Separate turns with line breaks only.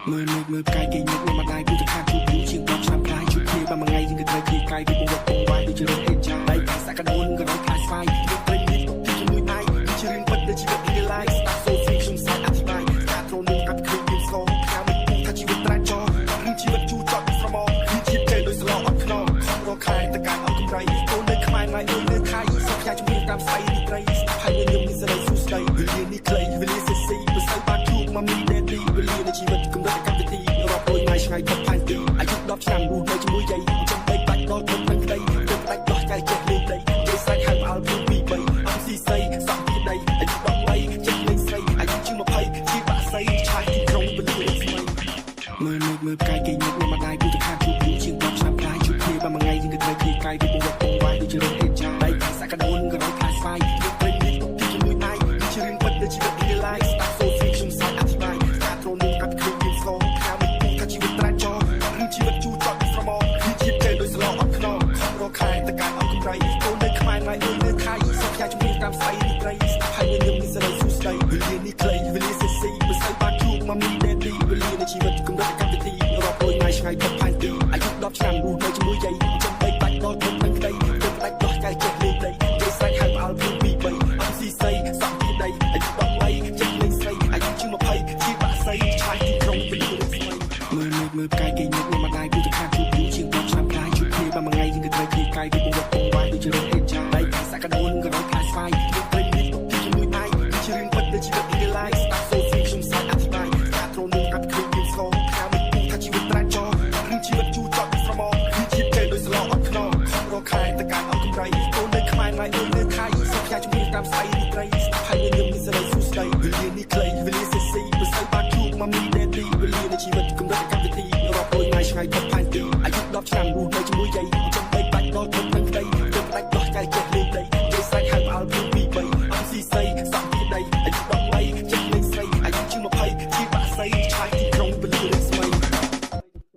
មើលមេឃមើលផ្កាយគេញឹកញ៉ាំម្ដាយពីទៅខាងជួបយូរជាង10ឆ្នាំផ្លាយជួបគ្នាបានមួយថ្ងៃយើងក៏ត្រូវគ្នាកាយវាបង្វឹកបង្វាយដូចជារងអេចាដៃសក្តានុពលក៏រយផ្លែស្វាយមានត្រីមានទុកទីជាមួយដៃគឺជារឿងពិតនៃជីវិត real life ស្ដាប់សូស្រីខ្ញុំសាច់អធិប្បាយការទ្រនំកាត់ឃើញមានស្គរផ្កាមិនពុះថាជីវិតត្រាចររឿងជីវិតជូរចត់ស្រមគឺជាតិចេដោយស្លោអត់ខ្នងខំរកខែតកាអត់កម្រៃកូននៅខ្មែរម៉ែអើយនៅថៃសុខផ្ញើជំនឿតាមស្អីរីត្រីស្ដាប់ហើយញញឹមមានសេរីសួស្ដីវេលានេះខ្លីវេលាសេស៊ីបើស្អីបានជួបមកមីដេទីវេលានៃជីវិតកម្រិតកម្មវិធីរាប់រយម៉ៃឆ្ងាយផុតផែនទីអាយុ10ឆ្នាំរស់នៅជាមួយយាយចាំបីបាច់ដល់ធំនឹងក្តីទៅផ្ដាច់ដោះចែកចេះលេងដីនិយាយស្រែកហៅផ្អើលពី2 3អំស៊ីសីសក់ពីដីអាយុ13ចេះលេងស្រីអាយុជាង20ជាបាក់សីឆាយទីក្រុងពលិស្មីមើលមេឃមើលផ្កាយគេញឹកញ៉ាំម្ដាយពីទៅខាងជួបយូរជាង10ឆ្នាំផ្លាយជួបគ្នាបានមួយថ្ងៃយើងក៏ត្រូវគ្នាកាយវាបង្វឹកបង្វាយដូចជារងអេចាដៃសក្តានុពលក៏រយផ្លែស្វាយមានត្រីមានទុកទីជាមួយដៃគឺជារឿងពិតនៃជីវិត real life ស្ដាប់សូស្រីខ្ញុំសាច់អធិប្បាយការទ្រនំកាត់ឃើញមានស្គរផ្កាមិនពុះថាជីវិតត្រាចររឿងជីវិតជូរចត់ស្រមគឺជាចេដោយស្លោអត់ខ្នងខំរកខែតកាអត់កម្រៃកូននៅខ្មែរម៉ែអើយនៅថៃសុខផ្ញើជំនឿតាមស្អីរីត្រីស្ដាប់ហើយញញឹមមានសេរីសួស្ដីវេលានេះខ្លីវេលាសេស៊ីបើស្អីបានជួបមកមីដេទីវេលានៃជីវិតកម្រិតកម្មវិធីរាប់រយម៉ៃឆ្ងាយផុតផែនទីអាយុ10ឆ្នាំរស់នៅជាមួយយាយចាំបីបាច់ដល់ធំនឹងក្តីទៅផ្ដាច់ដោះចែកចេះលេងដីនិយាយស្រែកហៅផ្អើលពី2 3អំស៊ីសីសក់ពីដីអាយុ13ចេះលេងស្រីអាយុជាង20ជាបាក់សីឆាយទីក្រុងពលិស្មីមើលមេឃមើលផ្កាយគេញឹកញ៉ាំម្ដាយពីទៅខាងជួបយូរជាង10ឆ្នាំផ្លាយជួបគ្នាបានមួយថ្ងៃយើងក៏ត្រូវគ្នាកាយវាបង្វឹកបង្វាយដូចជារងអេចាដៃសក្តានុពលក៏រយផ្លែស្វាយមានត្រីមានទុកទីជាមួយដៃគឺជារឿងពិតនៃជីវិត real life ស្ដាប់សូស្រីខ្ញុំសាច់អធិប្បាយការទ្រនំកាត់ឃើញមានស្គរផ្កាមិនពុះថាជីវិតត្រាចររឿងជីវិតជូរចត់ស្រមគឺជាចេដោយស្លោអត់ខ្នងខំរកខែតកាអត់កម្រៃកូននៅខ្មែរម៉ែអើយនៅថៃសុខផ្ញើជំនឿតាមស្អីរីត្រីស្ដាប់ហើយញញឹមមានសេរីសួស្ដីវេលានេះខ្លីវេលាសេស៊ីបើស្អីបានជួបមកមីដេទីវេលានៃជីវិតកម្រិតកម្មវិធីរាប់រយម៉ៃឆ្ងាយផុតផែនទីអាយុ10ឆ្នាំរស់នៅជាមួយយាយ